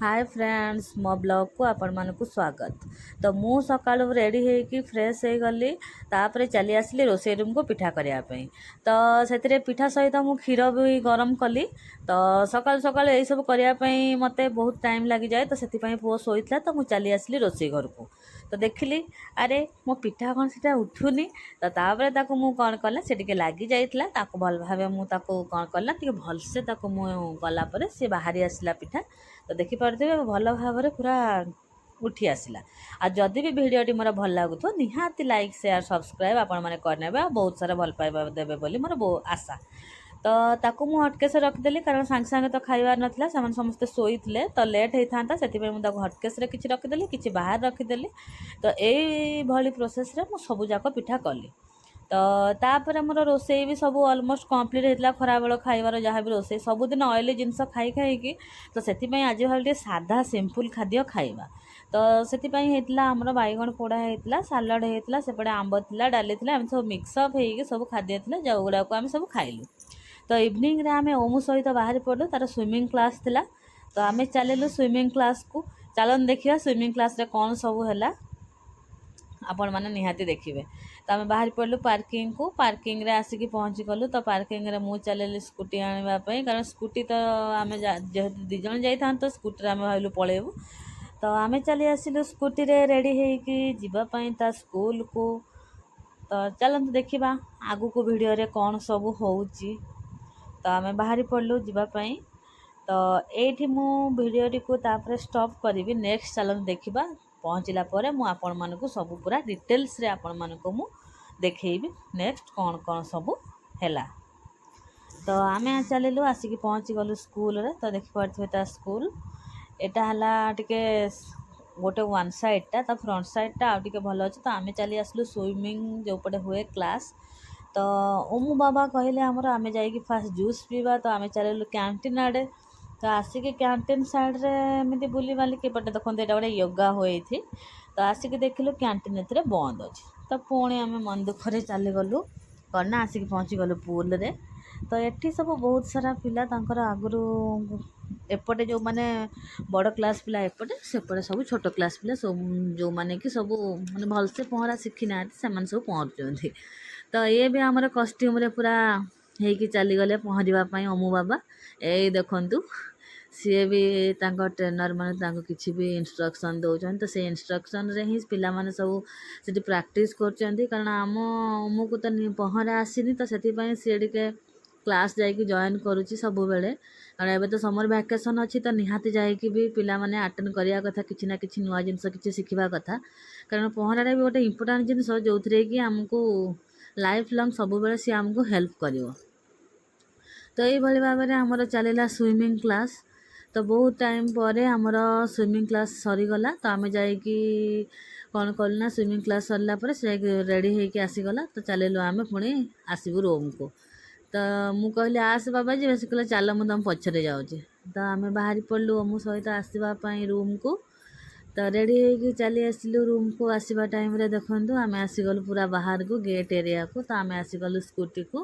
ହାଏ friends, ମୋ ବ୍ଲଗ୍କୁ ଆପଣମାନଙ୍କୁ ସ୍ୱାଗତ। ତ ମୁଁ ସକାଳୁ ରେଡ଼ି ହେଇକି ଫ୍ରେଶ୍ ହେଇଗଲି। ତାପରେ ଚାଲି ଆସିଲି ରୋଷେଇ ରୁମ୍କୁ ପିଠା କରିବା ପାଇଁ। ତ ସେଥିରେ ପିଠା ସହିତ ମୁଁ କ୍ଷୀର ବି ଗରମ କଲି। ତ ସକାଳୁ ସକାଳୁ ଏଇସବୁ କରିବା ପାଇଁ ମୋତେ ବହୁତ ଟାଇମ୍ ଲାଗିଯାଏ। ତ ସେଥିପାଇଁ ପୁଅ ଶୋଇଥିଲା, ତ ମୁଁ ଚାଲି ଆସିଲି ରୋଷେଇ ଘରକୁ। ତ ଦେଖିଲି, ଆରେ ମୋ ପିଠା କ'ଣ ସେଇଟା ଉଠୁନି? ତ ତାପରେ ତାକୁ ମୁଁ କ'ଣ କଲା, ସେ ଟିକେ ଲାଗି ଯାଇଥିଲା। ତାକୁ ଭଲ ଭାବେ ମୁଁ ତାକୁ କ'ଣ କଲା, ଟିକେ ଭଲସେ ତାକୁ ମୁଁ କଲା ପରେ ସେ ବାହାରି ଆସିଲା ପିଠା। ତ ଦେଖିପାରୁଥିବେ, ଭଲ ଭାବରେ ପୁରା ଉଠି ଆସିଲା। ଆଉ ଯଦି ବି ଭିଡ଼ିଓଟି ମୋର ଭଲ ଲାଗୁଥିବ, ନିହାତି ଲାଇକ୍, ସେୟାର, ସବସ୍କ୍ରାଇବ୍ ଆପଣମାନେ କରିନେବେ ଆଉ ବହୁତ ସାରା ଭଲ ପାଇବା ଦେବେ ବୋଲି ମୋର ଆଶା। ତ ତାକୁ ମୁଁ ହଟକେସରେ ରଖିଦେଲି, କାରଣ ସାଙ୍ଗେ ସାଙ୍ଗେ ତ ଖାଇବାର ନଥିଲା। ସେମାନେ ସମସ୍ତେ ଶୋଇଥିଲେ, ତ ଲେଟ୍ ହେଇଥାନ୍ତା। ସେଥିପାଇଁ ମୁଁ ତାକୁ ହଟକେସରେ କିଛି ରଖିଦେଲି, କିଛି ବାହାରେ ରଖିଦେଲି। ତ ଏଇଭଳି ପ୍ରୋସେସ୍ରେ ମୁଁ ସବୁଯାକ ପିଠା କଲି। ତ ତାପରେ ମୋର ରୋଷେଇ ବି ସବୁ ଅଲମୋଷ୍ଟ କମ୍ପ୍ଲିଟ୍ ହେଇଥିଲା। ଖରାବେଳ ଖାଇବାର ଯାହା ବି ରୋଷେଇ, ସବୁଦିନ ଅଏଲି ଜିନିଷ ଖାଇ ଖାଇକି, ତ ସେଥିପାଇଁ ଆଜି ଭାବିଲି ଟିକେ ସାଧା ସିମ୍ପଲ୍ ଖାଦ୍ୟ ଖାଇବା। ତ ସେଥିପାଇଁ ହେଇଥିଲା ଆମର ବାଇଗଣ ପୋଡ଼ା ହେଇଥିଲା, ସାଲାଡ଼ ହେଇଥିଲା, ସେପଟେ ଆମ୍ବ ଥିଲା, ଡାଲି ଥିଲା, ଏମିତି ସବୁ ମିକ୍ସଅପ୍ ହେଇକି ସବୁ ଖାଦ୍ୟ ଥିଲା, ଯେଉଁଗୁଡ଼ାକୁ ଆମେ ସବୁ ଖାଇଲୁ। ତ ଇଭିନିଂରେ ଆମେ ଓମୁ ସହିତ ବାହାରି ପଡ଼ିଲୁ, ତା'ର ସୁଇମିଂ କ୍ଲାସ୍ ଥିଲା। ତ ଆମେ ଚାଲିଲୁ ସୁଇମିଂ କ୍ଲାସ୍କୁ। ଚାଲନ୍ତୁ ଦେଖିବା ସୁଇମିଂ କ୍ଲାସ୍ରେ କ'ଣ ସବୁ ହେଲା, ଆପଣମାନେ ନିହାତି ଦେଖିବେ। ତ ଆମେ ବାହାରି ପଡ଼ିଲୁ ପାର୍କିଂକୁ। ପାର୍କିଂରେ ଆସିକି ପହଞ୍ଚିଗଲୁ। ତ ପାର୍କିଂରେ ମୁଁ ଚାଲିଲି ସ୍କୁଟି ଆଣିବା ପାଇଁ, କାରଣ ସ୍କୁଟି ତ ଆମେ ଯେହେତୁ 2 ଜଣ ଯାଇଥାନ୍ତୁ, ତ ସ୍କୁଟିରେ ଆମେ ଭାବିଲୁ ପଳେଇବୁ। ତ ଆମେ ଚାଲି ଆସିଲୁ ସ୍କୁଟିରେ ରେଡ଼ି ହେଇକି ଯିବା ପାଇଁ ତା ସ୍କୁଲକୁ। ତ ଚାଲନ୍ତୁ ଦେଖିବା ଆଗକୁ ଭିଡ଼ିଓରେ କ'ଣ ସବୁ ହେଉଛି। ତ ଆମେ ବାହାରି ପଡ଼ିଲୁ ଯିବା ପାଇଁ। ତ ଏଇଠି ମୁଁ ଭିଡ଼ିଓଟିକୁ ତାପରେ ଷ୍ଟପ୍ କରିବି। ନେକ୍ସଟ ଚାଲନ୍ତୁ ଦେଖିବା, ପହଞ୍ଚିଲା ପରେ ମୁଁ ଆପଣମାନଙ୍କୁ ସବୁ ପୁରା ଡିଟେଲ୍ସରେ ଆପଣମାନଙ୍କୁ ମୁଁ ଦେଖେଇବି ନେକ୍ସଟ କ'ଣ କ'ଣ ସବୁ ହେଲା। ତ ଆମେ ଚାଲିଲୁ, ଆସିକି ପହଞ୍ଚିଗଲୁ ସ୍କୁଲରେ। ତ ଦେଖିପାରୁଥିବେ ତା ସ୍କୁଲ ଏଇଟା ହେଲା ଟିକେ ଗୋଟେ ୱାନ୍ ସାଇଡ଼୍ଟା, ତା ଫ୍ରଣ୍ଟ ସାଇଡ଼୍ଟା ଆଉ ଟିକେ ଭଲ ଅଛି। ତ ଆମେ ଚାଲି ଆସିଲୁ ସୁଇମିଂ ଯେଉଁପଟେ ହୁଏ କ୍ଲାସ୍। ତ ଓମୁ ବାବା କହିଲେ ଆମର, ଆମେ ଯାଇକି ଫାଷ୍ଟ ଜୁସ୍ ପିଇବା। ତ ଆମେ ଚାଲିଲୁ କ୍ୟାଣ୍ଟିନ୍ ଆଡ଼େ। ତ ଆସିକି କ୍ୟାଣ୍ଟିନ୍ ସାଇଡ଼୍ରେ ଏମିତି ବୁଲିବାଲିକି ଏପଟେ ଦେଖନ୍ତୁ, ଏଇଟା ଗୋଟେ ୟୋଗା ହୁଏ ଏଇଠି। ତ ଆସିକି ଦେଖିଲୁ କ୍ୟାଣ୍ଟିନ୍ ଏଥିରେ ବନ୍ଦ ଅଛି। ତ ପୁଣି ଆମେ ମନ ଦୁଃଖରେ ଚାଲିଗଲୁ, କ'ଣ ନା ଆସିକି ପହଞ୍ଚିଗଲୁ ପୁଲରେ। ତ ଏଠି ସବୁ ବହୁତ ସାରା ପିଲା ତାଙ୍କର ଆଗରୁ ଏପଟେ ଯେଉଁମାନେ ବଡ଼ କ୍ଲାସ୍ ପିଲା ଏପଟେ, ସେପଟେ ସବୁ ଛୋଟ କ୍ଲାସ୍ ପିଲା ସବୁ, ଯେଉଁମାନେ କି ସବୁ ମାନେ ଭଲସେ ପହଁରା ଶିଖିନାହାନ୍ତି, ସେମାନେ ସବୁ ପହଁରୁଛନ୍ତି। ତ ଇଏ ବି ଆମର କଷ୍ଟ୍ୟୁମ୍ରେ ପୁରା ହେଇକି ଚାଲିଗଲେ ପହଁରିବା ପାଇଁ ଅମୁ ବାବା। ଏଇ ଦେଖନ୍ତୁ, ସିଏ ବି ତାଙ୍କ ଟ୍ରେନର୍ ମାନେ ତାଙ୍କୁ କିଛି ବି ଇନଷ୍ଟ୍ରକ୍ସନ୍ ଦେଉଛନ୍ତି। ତ ସେଇ ଇନଷ୍ଟ୍ରକ୍ସନ୍ରେ ହିଁ ପିଲାମାନେ ସବୁ ସେଠି ପ୍ରାକ୍ଟିସ୍ କରୁଛନ୍ତି, କାରଣ ଆମ ଅମୁକୁ ତ ପହଁରା ଆସିନି। ତ ସେଥିପାଇଁ ସିଏ ଟିକେ କ୍ଲାସ୍ ଯାଇକି ଜଏନ୍ କରୁଛି ସବୁବେଳେ, କାରଣ ଏବେ ତ ସମର୍ ଭ୍ୟାକେସନ୍ ଅଛି। ତ ନିହାତି ଯାଇକି ବି ପିଲାମାନେ ଆଟେଣ୍ଡ କରିବା କଥା, କିଛି ନା କିଛି ନୂଆ ଜିନିଷ କିଛି ଶିଖିବା କଥା, କାରଣ ପହଁରାଟା ବି ଗୋଟେ ଇମ୍ପୋର୍ଟାଣ୍ଟ ଜିନିଷ, ଯେଉଁଥିରେ କି ଆମକୁ ଲାଇଫ୍ ଲଙ୍ଗ୍ ସବୁବେଳେ ସିଏ ଆମକୁ ହେଲ୍ପ କରିବ। ତ ଏଇଭଳି ଭାବରେ ଆମର ଚାଲିଲା ସୁଇମିଂ କ୍ଲାସ୍। ତ ବହୁତ ଟାଇମ୍ ପରେ ଆମର ସୁଇମିଂ କ୍ଲାସ୍ ସରିଗଲା। ତ ଆମେ ଯାଇକି କ'ଣ କଲୁ ନା, ସୁଇମିଂ କ୍ଲାସ୍ ସରିଲା ପରେ ସେ ଯାଇକି ରେଡ଼ି ହେଇକି ଆସିଗଲା। ତ ଚାଲିଲୁ ଆମେ ପୁଣି ଆସିବୁ ରୁମ୍କୁ। ତ ମୁଁ କହିଲି, ଆସ ବାବା ଯିବେ। ସେ କହିଲା, ଚାଲ, ମୁଁ ତୁମ ପଛରେ ଯାଉଛି। ତ ଆମେ ବାହାରି ପଡ଼ିଲୁ ମୋ ସହିତ ଆସିବା ପାଇଁ ରୁମ୍କୁ। ତ ରେଡ଼ି ହେଇକି ଚାଲି ଆସିଲୁ ରୁମ୍କୁ। ଆସିବା ଟାଇମ୍ରେ ଦେଖନ୍ତୁ, ଆମେ ଆସିଗଲୁ ପୁରା ବାହାରକୁ, ଗେଟ୍ ଏରିଆକୁ। ତ ଆମେ ଆସିଗଲୁ ସ୍କୁଟିକୁ।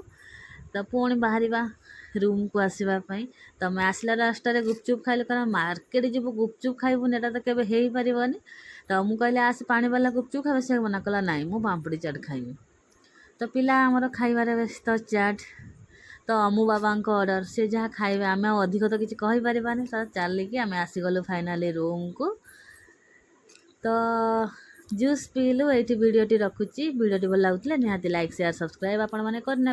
ତ ପୁଣି ବାହାରିବା ରୁମ୍କୁ ଆସିବା ପାଇଁ। ତ ଆମେ ଆସିଲା ରାସ୍ତାରେ ଗୁପଚୁପ୍ ଖାଇଲୁ, କାରଣ ମାର୍କେଟ ଯିବୁ, ଗୁପଚୁପ୍ ଖାଇବୁନି, ଏଇଟା ତ କେବେ ହେଇପାରିବନି। ତ ମୁଁ କହିଲି, ଆସ, ପାଣିବାଲା ଗୁପଚୁପ୍ ଖାଇବା। ସେ ମନା କଲା, ନାଇଁ, ମୁଁ ପାମ୍ପୁଡ଼ି ଚାଟ୍ ଖାଇବି। ତ ପିଲା ଆମର ଖାଇବାରେ ବ୍ୟସ୍ତ ଚାଟ୍। ତ ଅମୁ ବାବାଙ୍କ ଅର୍ଡ଼ର, ସେ ଯାହା ଖାଇବେ, ଆମେ ଆଉ ଅଧିକ ତ କିଛି କହିପାରିବାନି। ତ ଚାଲିକି ଆମେ ଆସିଗଲୁ ଫାଇନାଲି ରୁମ୍କୁ। ତ ଜୁସ୍ ପିଇଲୁ। ଏଇଠି ଭିଡ଼ିଓଟି ରଖୁଛି। ଭିଡ଼ିଓଟି ଭଲ ଲାଗୁଥିଲେ ନିହାତି ଲାଇକ୍, ସେୟାର, ସବସ୍କ୍ରାଇବ୍ ଆପଣମାନେ କରିନେବେ।